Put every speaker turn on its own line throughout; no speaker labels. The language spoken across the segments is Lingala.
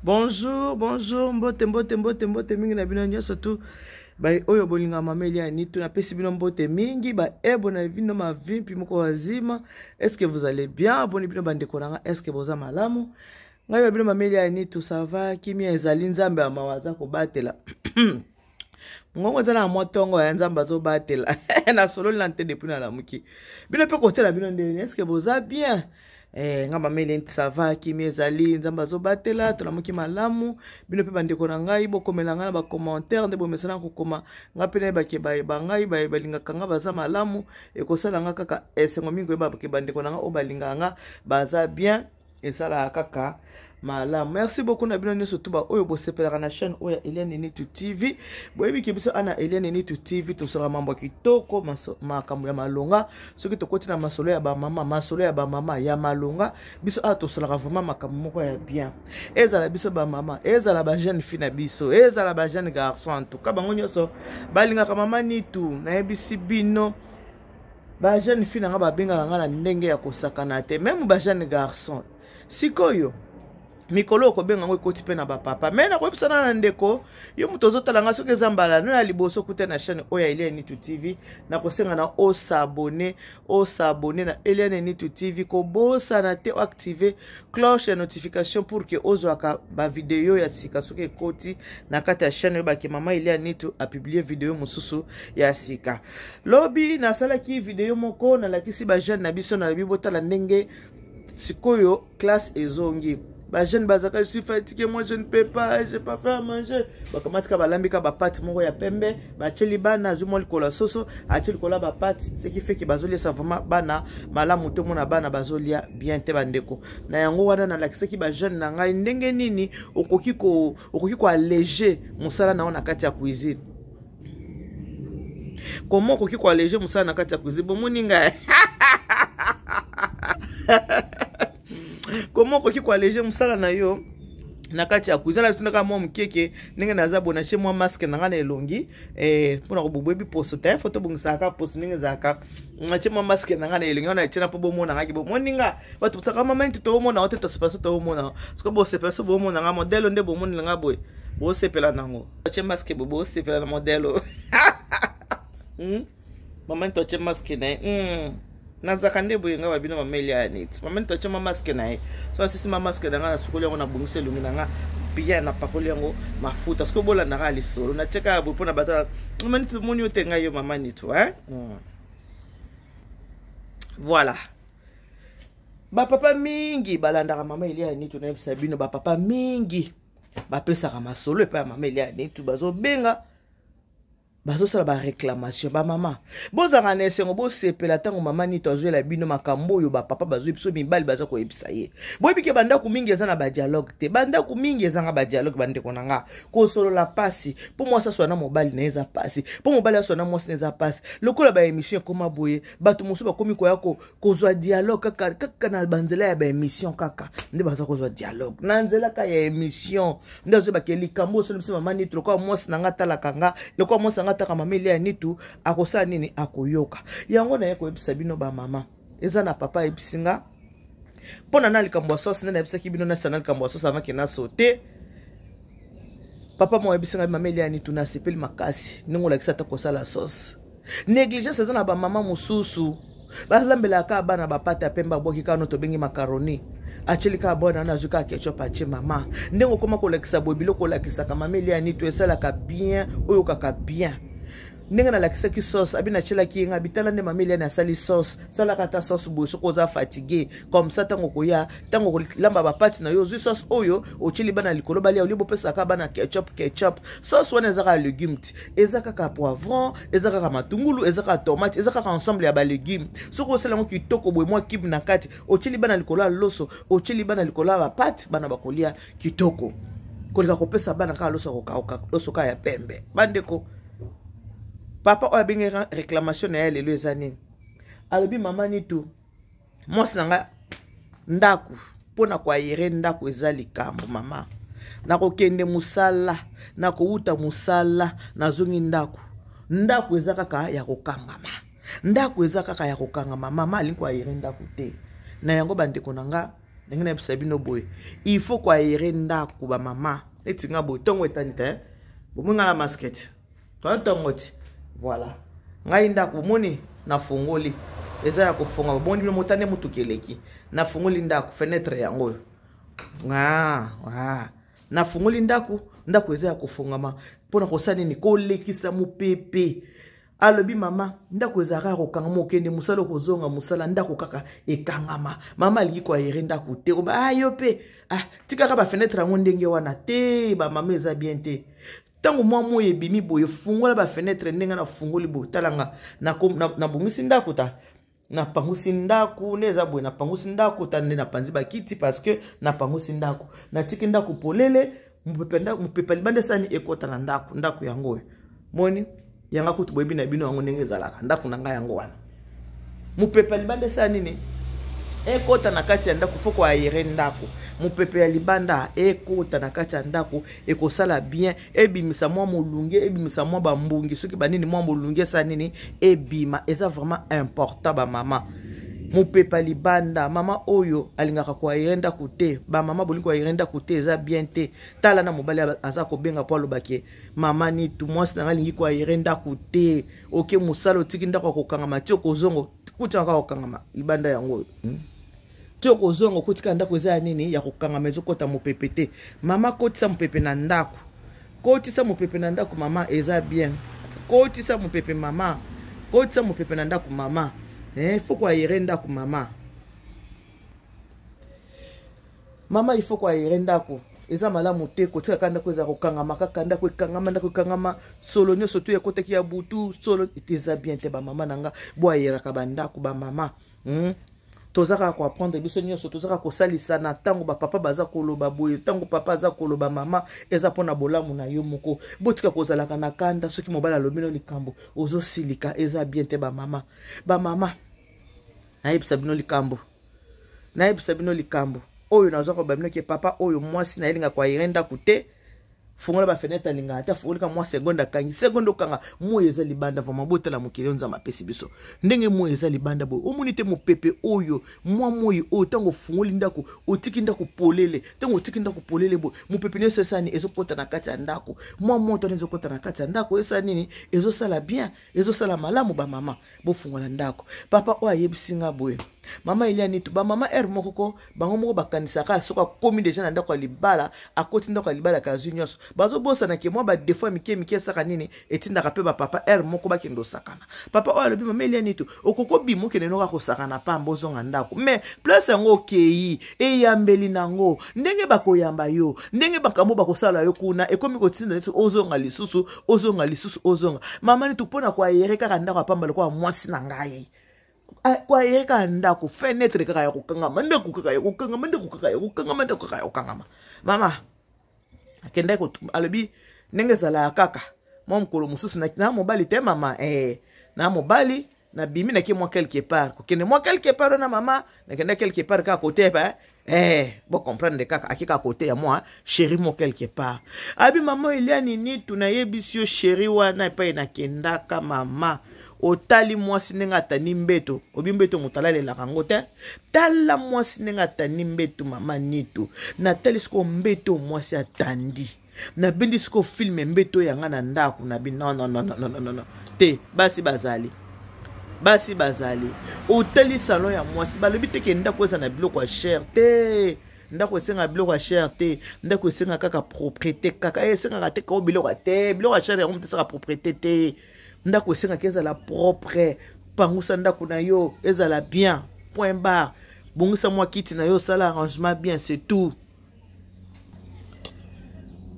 Bonjour, bonjour, mbote, mbote, mbote, mbote mingi na bino nyonso tu bai oyo bolinga mama Elia Nitu, napesi bino mbote mingi ba ebo na bino mavimpi moko wazima. Est-ce que vous allez bien? Boni bino bandeko na nga, est-ce que boza malamu? Ngai ba bino mama Elia Nitu, ça va? Kimia ezali, Nzambe ya mawa aza kobatela. Mongongo eza na mwa ntongo ya Nzambe azobatela. Nasololi na nte depuis nalamuki. Bino mpe kotela bino ndenge, est-ce que boza bien? Nga mama Eliane, ça va, kimia ezali, Nzambe azobatela, tolamuki malamu. Bino mpe bandeko na ngai, bokomela ngai na bacommentaire nde bomesana kokoma. Ngai mpe nayebake bayeba ngai, balingaka ngai baza malamu. Ekosala ngai kaka esengo mingi koyeba ke bandeko na ngai oyo balingaka ngai baza bien, esalaka kaka malamu. Merci beaucoup na bino nyonso tu ba oyo bosepelaka na chaîne oyo ya Eliane Nitu TV. Boyebi ke biso ana Eliane Nitu TV tosalaka mambo ya kitoko, makambo ya malonga. Soki tokoti na masolo ya bamama, masolo ya bamama ya malonga, biso awa tosalaka vraiment makambo moko ya bien. Ezala biso bamama, ezala ba jeune fille na biso, ezala ba jeune garçon, en tout cas bango nyonso balingaka mama Nitu. Nayebisi bino ba jeune fille na nga babengaka nga na ndenge ya kosakana te, même ba jeune garçon. Sikoyo mikolo okobenga yango ekoti mpe na bapapa. Me nakoyebisana na ndeko yo moto ozotala nga, soki eza mbala no ya liboso kuta na chaîne oyo ya Eliane Nitu TV, nakosenga na osabone, osabone na Eliane Nitu TV. Kobosana te oactive cloche ya notification pour que ozwaka bavideo ya sika soki ekoti na kati ya chaîne, oyebake mama Eliane Nitu apublie video mosusu ya sika. Lobi nasalaki video moko, nalakisi bajeune na biso, nalobi botala ndenge sikoyo classe ezongi. Ba jeune bazaka, je suis fatigué, moi je ne peux pas, j'ai pas fait à manger. Bakamati ka balambi ka bapate moko ya pembe, batieli bana, azwi mwa likolo ya soso, atie likolo ya bapate, ce qui fait que bazoliesa vraiment bana malamu te, omona bana bazolia bien te bandeko. Na yango wana nalakisaki ba jeune na ngai ndenge nini okoki koalléger mosala na yo na kati ya cuisine. Comment okoki koalléger mosala na kati ya cuisine? Bomoni ngai, comment okoki koalléger mosala na yo na kati ya cuisine? Nasunaka mwa mokeke ndenge naza boye, natie mwa masque na ngai na elongi mpona koboboyebi poso te, fo tobongisaka kaka poso ndenge ezalaka. Natie mwa masque na ngai na elongi wana, natie na mpo bomona ngaki, bomoni nga bato bosaka mama nini, toomona o te, tosepela so toomona siko bosepela so bomona nga modele nde bomonela nga boye, bosepela nango. Atie masque boye, bosepela na modele. Mama nini atie masque na ye, Nazalaka nde boye nga babino mama Elia neti mama nini atie ma masque na ye. So asisi ma masque na nga, nasukoli yango, nabongisi elongi na nga bien, napakoli yango mafuta. Soki obolandaka lisolo, natie kaka boye mpona bato mama niti omoni yo te, ngai yo mama nitu, hein? Voilà, bapapa mingi balandaka mama Elia Nitu. Nayebisa bino, bapapa mingi bapesaka masolo epai ya mama Elia Nitu, bazobenga, bazosala baréclamation. Bamama, bozalaka na esengo, bosepela ntango mama Nito azwela bino makambo oyo bapapa bazwi biso mibali baza koyebisa ye. Boyebi ke bandako mingi eza na badialogue te, bandako mingi ezanga badialogue. Bandeko na nga, kosolola pasi mpo mwasi aswa na mobali na ye eza pasi, mpo mobali aswa na mwasi na eza pasi. Lokola baémission ekóma boye, bato mosusu bakomi koya kozwa dialogue kaka kaka na banzela ya baémission, kaka nde baza kozwa dialogue na nzela kaka ya émission. Nde azoyebake likambo osali biso mama Nitu, lokola mwasi na nga atalaka nga, lokola mwasi na nga ataka mama Elia Nitu, akosala nini? Akoyoka yango. Naye koyebisa bino bamama, eza na papa ayebisi nga mpo na likambo ya sauce. Nde nayebisaki bino nasana likambo ya sauce avant ke nasote. Papa mo ayebisi ngai, mama Elia Nitu, nasepeli makasi ndenge olakisa ata kosala sauce. Négligence eza na bamama mosusu, balambelaka kaka bana bapate ya pembe, abwaki kaka no tobengi macaroni, atieli kaka bwana wana, azwi kaka ketchup atie. Mama, ndenge okóma kolakisa boye biloko olakisaka mama Elia Nitu, esalaka bien, oyokaka bien ndenge nalakisaki sauce. Abi natielaki ye nga bitala nde mama Eliane asali sauce. Salaka ata sauce boye soki oza fatigue comme ça, ntango okoya, ntango okolamba bapate na yo, ozwi sauce oyo, otieli bana likolo, balia. Olie bopesaka bana ketchup, ketchup, sauce wana eza kaka légume ti, eza kaka poivron, eza kaka matungulu, eza kaka tomate, eza kaka ensemble ya balégume. Soki osala yango kitoko boye, mwa kibe na kati, otieli bana likolo ya loso, otieli bana likolo ya bapate, bana bakolia kitoko koleka kopesa bana kaka loso ya kokauka, loso kaka ya pembe. Bandeko, papa oyo abengi réclamation na ye lelo eza nini? Alobi, mama Nitu, mwasi na ngai, ndako mpo na koaérer ndako eza likambo. Mama, nakokende mosala, nakowuta mosala, nazongi ndako, ndako eza kaka ya kokangama, ndako eza kaka ya kokangama. Mama alingi koaérer ndako te. Na yango, bandeko na nga, Ndenge nayebisa bino boye, il faut koaere ndako bamama. Neti nga boye, ntongo etani te, bomoi nga na masque te, toa ntongo ti. Voilà, ngai ndako bomoni nafongoli, eza ya kofonga. Bomoni bino motane, motuka eleki, nafongoli ndako, fenêtre yango oyo. Ah, ah. Nafungoli ndako, ndako eza ya kofongama mpona kosala nini? Kolekisa mopepe. Alobi mama, ndako ezalaka ya kokangama, okende mosala, okozonga mosala, ndako kaka ekangama. Mama alingi koaere ndako te. Oba ah, yo mpe ah, tikaka bafenetre yango ndenge wana te. Bamama, eza bien te. Ntango mwa moi ebimi boye, fungola bafenetre. Ndenge nafungoli boye, talanga, nabongisi ndako ta, napangusi ndako nde eza boye. Napangusi ndako ta, nde napanzi bakiti, parce que napangusi ndako, natiki ndako polele, mopepe libanda esani ekɔta na ndako. Ndako yango oyo moni yanga kutu boyebi na bino yango ndenge ezalaka. Ndako na ngai yango wana, mopepe ya libanda esala nini? Ekɔta na kati ya ndako. Faut koaérer ndako, mopepe ya libanda ekɔta na kati ya ndako, ekosala bien, ebimisa mwa molunge, ebimisa mwa bambungi, soki banini, mwa molunge esala nini? Ebima. Eza vraiment important, bamama, mopepe ya libanda. Mama oyo alingaka koaérer ndako te, bamama bolingi koaérer ndako te, eza bien te. Tala na mobali aza kobenga mpo alobake: "Mama Nitu, mwasi na ngai alingi koaérer ndako te. Oke mosala, otiki ndako ya kokangama, ti okozonga kuti kaka kokangama libanda yango oyo, Ti okozonga okutika ndako eza ya nini? Ya kokangama, ezokɔta mopepe te." Mama, kotisa mopepe na ndako, kotisa mopepe na ndako mama, eza bien. Kotisa mopepe mama, kotisa mopepe na ndako mama. Faut koaérer ndako mama. Mama, il faut koaérer ndako, eza malamu te kotika kaka ndako eza kokangama, kaka ndako ekangama, ndako ekangama, solo nyonso to ekotaki ya butu, solo te, eza bien te. Bamama na nga, boaéraka bandako, bamama. Toza kaka koapprendre biso nyonso, toza kaka kosalisana. Ntango bapapa baza koloba boye, ntango papa aza koloba, mama, eza mpona bolamu na yo moko. Botika kozalaka na kanda. Soki mobali alobi no likambo, ozosilika, eza bien te. Bamama, bamama, nayebisa bino likambo, nayebisa bino likambo oyo nazwa koloba bino ke papa oyo, mwasi na ye alingaka koaérer ndako te. Fungola bafenêtre, alingaka te. Afungolika mwa seconde, akangi seconde, okanga, moi eza libanda. Vraiment, botala mokili oyo Nzambe apesi biso, ndenge moi eza libanda boye. Omoni te mopepe oyo, mwa moi oyo, ntango ofungoli ndako, otiki ndako polele, ntango otiki ndako polele boye, mopepe nyonso esani ezokɔta na kati ya ndako, mwa moto wana ezokɔta na kati ya ndako, esala nini? Ezosala bien, ezosala malamu. Bamama, bofungola ndako. Papa oyo ayebisi nga boye: "Mama Eliani tu." Bamama, ere moko ko bango moko bakanisaka soki akomi déjà na ndako ya libala, akoti ndako ya libala, kazwi nyonso. Bazobosana ke mwa badéfauts ya mike mike esaka nini? Etindaka mpe bapapa ere moko bakende osakana. Papa oyo alobi: "Mama Eliani tu, okoki obima, okende noka kosakana pamba, ozonga ndako, mais place yango okei, eyambeli nango, ndenge bakoyamba yo, ndenge makambo bakosala yo kuna, ekomi kotinda neti ozonga lisusu, ozonga lisusu, ozonga." "Mama Nitu, mpona koaérer kaka ndako ya pamba lokola mwasi na ngai, koaérer kaka ndako, fenêtre kaka ya kokangama, ndako kaka ya kokangama, ndako kaka ya kokangama, ndako kaka ya kokangama." Mama akendaki, alobi ndenge ezalaka kaka, mwa mokolo mosusu na mobali te, mama, na mobali nabimi, nake mwa quelque part, kokende mwa quelque part wana, mama, nakenda quelque part kaka kote ba, bocomprendre kaka, ake kaka kote ya mwa chéri mo quelque part. Abi: "Mama Eliani Nitu, nayebisi yo, chéri wana epai nakendaka, mama, otali mwasi ndenge atandi mbeto, obi mbeto moto alalelaka yango te. Tala mwasi ndenge atandi mbeto. Mama Nitu, natali sikoyo mbeto mwasi atandi, nabendi sikoyo film mbeto yanga na ndako, nabi non, non, non, non, non, non, te. Basi bazali, basi bazali. Otali salon ya mwasi, balobi te ke ndako eza na biloko ya cher te. Ndako esengaka biloko ya cher te, ndako esengaka kaka propreté kaka. Esengaka te kao biloko te, biloko ya cher yango moto esengaka propreté te. Ndako esengaka ezala propre. Pangusa ndako na yo, ezala bien, point barre. Bongisa mwa kiti na yo, osala arrangement bien, c'est tout.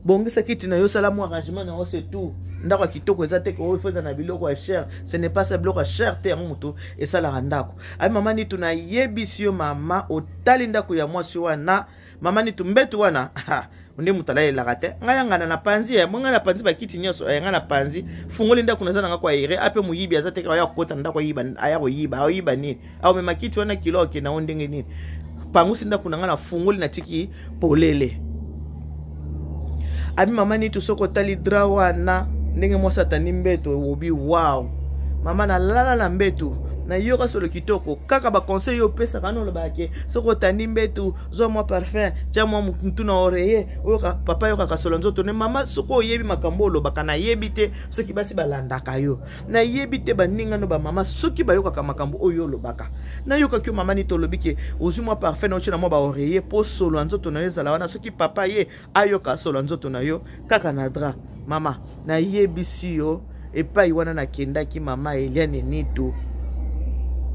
Bongisa kiti na yo, osala mwa arrangement na yo, c'est tout. Ndako ya kitoko eza te oyo faut eza na biloko ya cher. Ce n'est pas ça, biloko ya cher te yango moto esalaka ndako. Ayi: "Mama Nitu, nayebisi yo, mama, otali ndako ya mwasi wana, mama Nitu, mbeto wana nde moto alalelaka te. Ngai yangana na panzi ya ngai, na panzi bakiti nyonso ngai na panzi, fungoli ndako, naza nanga koaérer ape, moyibi aza te aya kokota na ndako ayiba. Aya koyiba, aoyiba nini? Aomema kiti wana kilo, akende yango ndenge nini? Pangusi ndako na ngai, nafungoli, natiki polele." Abi: "Mama Nitu, soki otali drap wana, ndenge mwasi atandi mbeto, obi wow. Mama, nalala na mbeto, Nayoka solo kitoko. Kaka ba conseil yo opesaka wana, olobaka ke soki otandi mbetu, zwa mwa parfum, tia mwa mutu na oreiller, oyoka papa ayokaka solo nzoto ne. Mama, soki oyebi makambo olobaka, nayebi te soki basi balandaka yo, nayebi te baninga no bamama soki bayokaka makambo oyo olobaka. Nayokaki yo, mama Nito, olobi ke ozwi mwa parfum na otie na mwa baoreiller mpo solo ya nzoto na yo ezala wana, soki papa ye ayoka solo ya nzoto na yo kaka na drap. Mama, nayebisi yo, epai wana nakendaki, mama Eliane Nitu,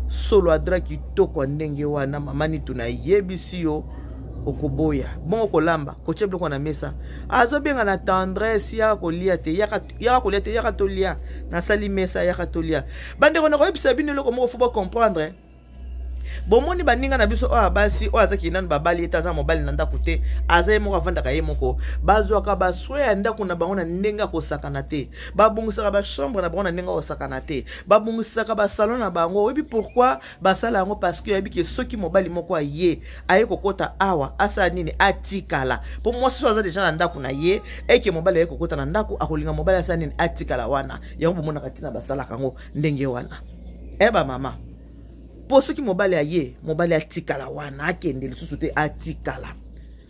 solo ya drap kitoko ya ndenge wana. Mama Nitu, nayebisi yo, okoboya bongo kolamba, kotia biloko na mesa. Azobenga na tendresse: "Yaka kolia te, yaka kolia te, yaka tolia, nasali mesa, yaka tolia." Bandeko, nakoyebisa bino eloko moko, faut bocomprendre. Bomoni baninga na biso oyo basi oyo azaki nanu babali ete aza mobali na ndako te, aza ye moko, avandaka ye moko, bazwaka basoin ya ndako na bango na ndenge akosakana te. Babongisaka bachambre na bango na ndenge akosakana te, babongisaka basalon na bango. Oyebi pourquoi basala yango? Parce que oyebi ke soki mobali moko aye, aye kokɔta awa, asala nini? Atikala. Mpo mwasi so aza deja na ndako na ye, eke mobali aye kokɔta na ndako, akolinga mobali asala nini? Atikala wana. Yango bomonaka ntina basalaka yango ndenge wana. E bamama, mpo soki mobali aye, mobali atikala wana, akende lisusu te, atikala.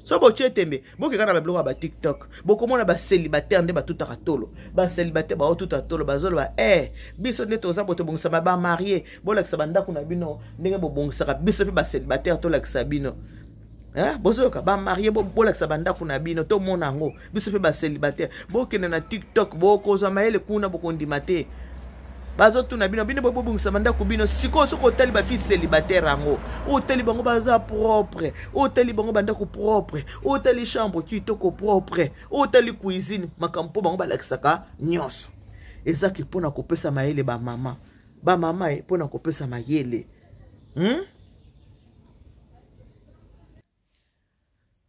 So botie tembe, bokeka na babiloko ya baTikTok, bokomona bacélibataire nde batutaka tolo. Bacélibataire baotuta tolo, bazoloba: "E biso nde toza bo, tobongisama. Bamariés, bolakisa bandako na bino ndenge bobongisaka. Biso mpe bacélibataire tolakisa bino." Bozoyoka? Bamariés, bolakisa bandako na bino, tomona yango. Biso mpe bacélibataire. Bokende na TikTok, bokozwa mayele kuna, bokondima te. Bazotuna bino: "Bino bobongisa bandako bino?" Sikoyo soki otali bafille célibataire yango, otali bango baza propre, otali bango bandako propre, otali chambre kitoko propre, otali cuisine, makambo mpo bango balakisaka nyonso ezaki mpona kopesa mayele bamama. Bamama e, mpona kopesa mayele,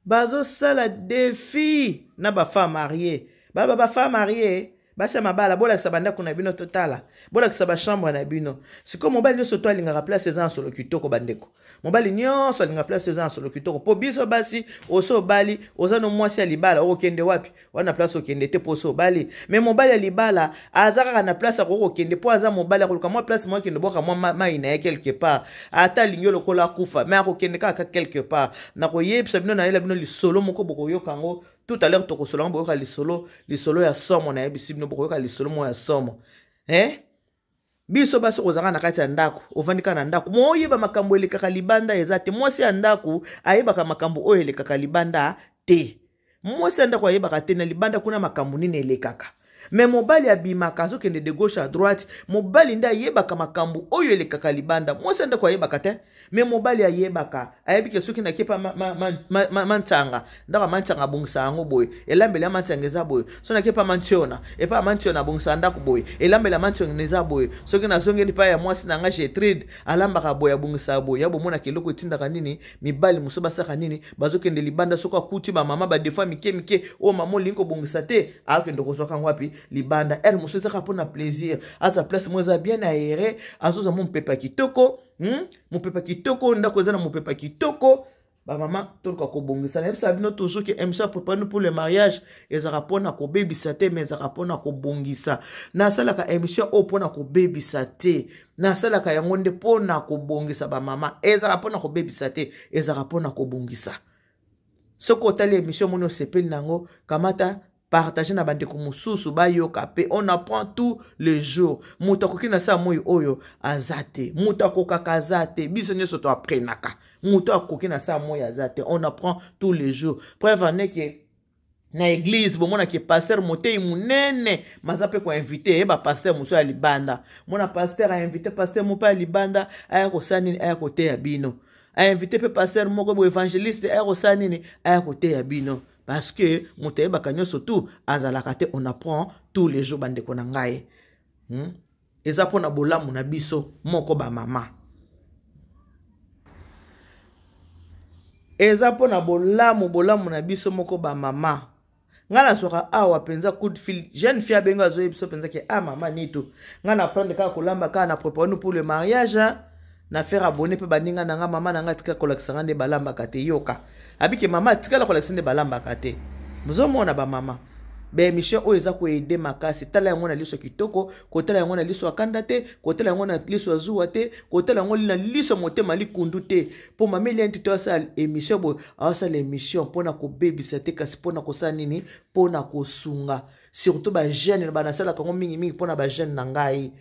Bazosala défi na bafemme mariée. Baba, bafemme mariée, basi ya mabala, bolakisa bandako na bino, totala, bolakisa bachambre na bino. Sikoyo mobali nyonso to alingaka place eza na solo kitoko. Bandeko, mobali nyonso alingaka place eza na solo kitoko, mpo biso basi, oso obali, oza no mwasi ya libala, okokende wapi wana? Place okende te, mpo oso obali. Mais mobali ya libala aza kaka na place akoki kokende, mpo aza mobali, akoluka mwa place moko akende bwaka mwa mai na ye quelque part. Ata alingi lokola akufa, mais akokende kaka quelque part. Nakoyebisa bino, nayela bino lisolo moko, bokoyoka yango tout à l'heure. Tokosola yango, boyoka lisolo, lisolo ya somo. Nayebisi bino, bokoyoka lisolo moko ya somo, eh? Biso basi, kozalaka na kati ya ndako, ovandi kaka na ndako, mo oyeba makambo elekaka libanda eza te. Mwasi ya ndako ayebaka makambo oyo elekaka libanda te. Mwasi ya ndako ayebaka te na libanda kuna makambo nini elekaka. Mais mobali abimaka, azokende de gauche à droite. Mobali nde ayebaka makambo oyo elekaka libanda. Mwasi ya ndako ayebaka te, mais mobali ayebaka. Ayebi ke soki nakepa mantsanga, ndako ya mantsanga abongisa yango boye, elambeli ya mantsanga eza boye. So nakepa mantiona, epa ya mantiona abongisa ndako boye, elambeli ya mantiona eza boye. Soki nazongeli epai ya mwasi na nga Gertrude, alambaka boye, abongisaka boye. Ya bomonaka eloko etindaka nini? Mibali mosusu basaka nini? Bazokende libanda. Soki akuti bamama badéfauts mike mike oyo mama olingi kobongisa te, akende kozwaka yango wapi? Libanda. Ere mosusu ezaka mpona plaisir, aza place moko eza bien aéré, azozwa mo mopepa kitoko, Mopepa kitoko, ndako eza na mopepa kitoko. Bamama, toluka kobongisa. Nayebisa bino toujours ke émission ya Préparons pour le mariage ezalaka mpona kobebisa te, mais ezalaka mpona kobongisa. Nasalaka émission oyo mpona kobebisa te, nasalaka yango nde mpona kobongisa. Bamama, ezalaka mpona kobebisa te, ezalaka mpona kobongisa. Soki otali émission, moni osepeli nango, kamata, partage na bandeko mosusu bayoka mpe. On apprend tous les jours. Moto akoki na sa moi oyo aza te, moto akokaka aza te. Biso nyonso toapprenaka. Moto akoki na sa moi aza te. On apprend tous les jours. Preuve en ke na église, bomonaki pasteur motei monene maza mpe koinviter ye bapasteur mosusu ya libanda. Mona pasteur ainviter pasteur moko mpe ya libanda, aya kosala nini? Aya koteya bino. Ainviter mpe pasteur moko bo évangéliste, aya kosala nini? Aya koteya bino. Parce que moto ayebaka nyonso tu azalaka te. On apprend tous les jours, bandeko na ngai, Eza mpona bolamu na biso moko bamama, eza mpona bolamu na biso moko bamama. Ngai nazwaka awa mpenza coup de fil, jeune fille abengi, azoyebi biso mpenza ke: "Ah, mama Nito, ngai na apprendre kaka kolamba kaka na Préparons pour le mariage, na faire abonner mpe baninga na nga. Mama na ngai atikala kolakisa nga nde balambaka te." Yoka, abike mama atikala kolakisa nde balambaka te. Bozomona bamama, Baémission oyo eza koaider makasi. Tala yango na liso kitoko, kotala yango na liso ya kanda te, kotala yango na liso ya zuwa te, kotala yango na liso motema likundu te. Mpo Mama Eliane Nitu asala émission boye, aosala émission mpona kobebisa te, kasi mpona kosala nini? Mpona kosunga, surtout bajeune. Banasalaka yango mingimingi mpona bajeune na ngai,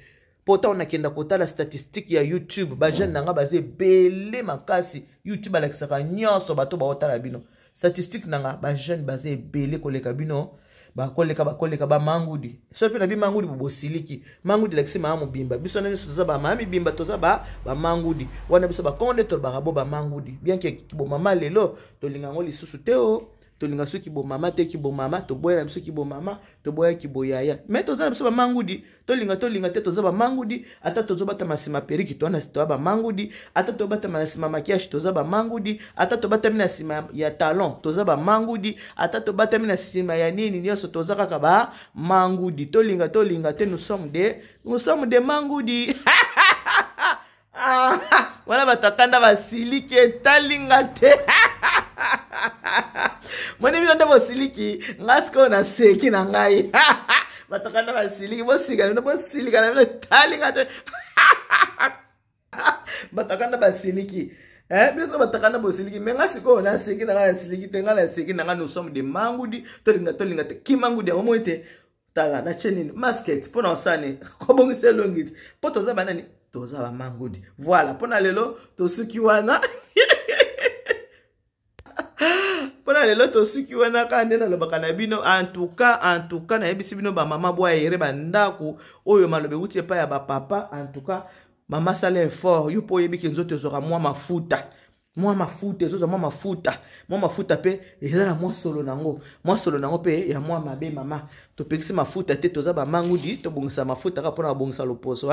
mpo ntango nakenda kotala statistique ya YouTube, bajeune na ngai baza ebele makasi. YouTube alakisaka nyonso bato baotala bino. Statistique na nga, bajeune baza ebele koleka bino, bakoleka bakoleka bamangudi. So mpe na bimangudi bo bosiliki. Mangudi elakisi mama mobimba. Biso na nyonso toza bamama mibimba, toza bamangudi wana. Biso bakonde tolobaka bo bamangudi, bien que bomama lelo tolinga yango lisusu te. O tolinga soki bomama te, kibomama toboya na biso, kibomama toboya, kiboyaya. Mais toza na biso bamangudi. Tolinga tolinga te, toza bamangudi. Ata tozobatama nsima perruque, towana toza bamangudi. Ata tobatama na nsima maquillage, toza bamangudi. Ata tobatami na nsima ya talon, toza bamangudi. Ata tobatami na nsima ya nini nyonso, toza kaka bamangudi. Tolinga tolinga te, nous sommes des mangudi. Wana bato akanda basiliki, etalinga te. Moni bino nde bosiliki, nga sikoyo naseki na ngai. Bato akanda basiliki, bosika bino, bosilika na bino, etalinga te. Bato akanda basiliki, bino so bato akanda bosiliki, mais nga sikoyo naseki na ngai, nasiliki te, ngai naseki na ngai. Nous sommes des mangudi. Tolinga tolinga te, kimangudi yango moi te. Tala, natie nini? Masque mpo na kosala nini? Kobongisa elongi te, mpo toza banani? Toza bamangudi. Voilà, mpo na lelo tosuki wana. Mpo na lelo tosuki wana. Kaka nde nalobaka na bino, en tout cas, en tout cas, nayebisi bino, bamama, boaérer bandako oyo. Maloba euti epai ya bapapa. En tout cas, mama, sala effort yo, mpo oyebiki nzoto ezwaka mwa mafuta, mwa mafuta ezozwa mwa mafuta, mwa mafuta mpe eza na mwa solo nango, mwa solo nango mpe ya mwa mabe. Mama, topekisi mafuta te, toza bamangudi, tobongisa mafuta kaka mpona kobongisa loposo.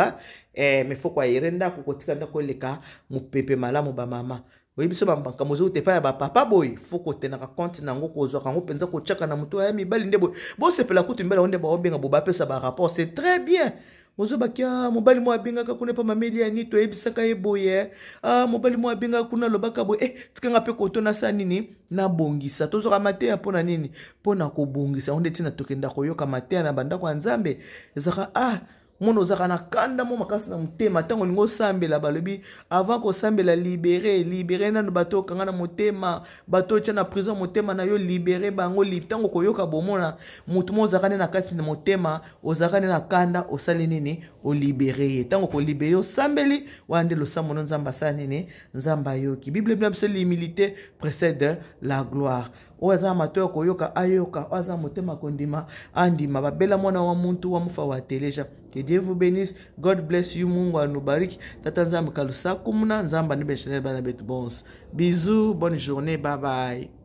Mais faut koaérer ndako, kotika ndako eleka mopepe malamu. Bamama, oyebi so bamakambo ezouta epai ya bapapa boye, faut kotenaka compte nango, kozwaka yango mpenza, kotiaka na moto ya mibali nde boye. Bosepela kutu mibali yango nde baobenga bo bapesa barapport, c'est très bien. Ozobaki, ah, mobali mo abengaka kuna epa Mama Eliane, toyebisaka ye boye. Ah, mobali mo abengaka kuna, alobaka boye. Eh, tikanga mpe koto nasala nini? Nabongisa. Tozwaka mateya mpo na nini? Mpo na kobongisa yango nde ntina tokenda koyoka mateya na bandako ya Nzambe. Ezaka, ah, mona ozalaka na kanda mo makasi na motema, ntango olingi osambela, balobi avant kosambela, libérer, libérer nano bato okanga na motema, bato otya na prison motema na yo, libérer bango. Ntango koyoka bomona motu mo ozalaka nde na kati na motema, ozalaka nde na kanda, osali nini? Olibérer ye. Ntango kolibérer, osambeli, wana nde losambo no Nzambe asala nini? Nzambe ayoki. Bible bina biso: l'humilité précède la gloire. Oyo aza na matoi ya koyoka, ayoka. Oyo aza na motema kondima, andima. Babela mwana wa muntu wa mufa wa teleja. Que Dieu vous bénisse. God bless you. Mungu anubariki. Tata Nzambe kalusakumuna. Nzambe anibenishane bana betu. Bons bisous, bonne journée, bye bye.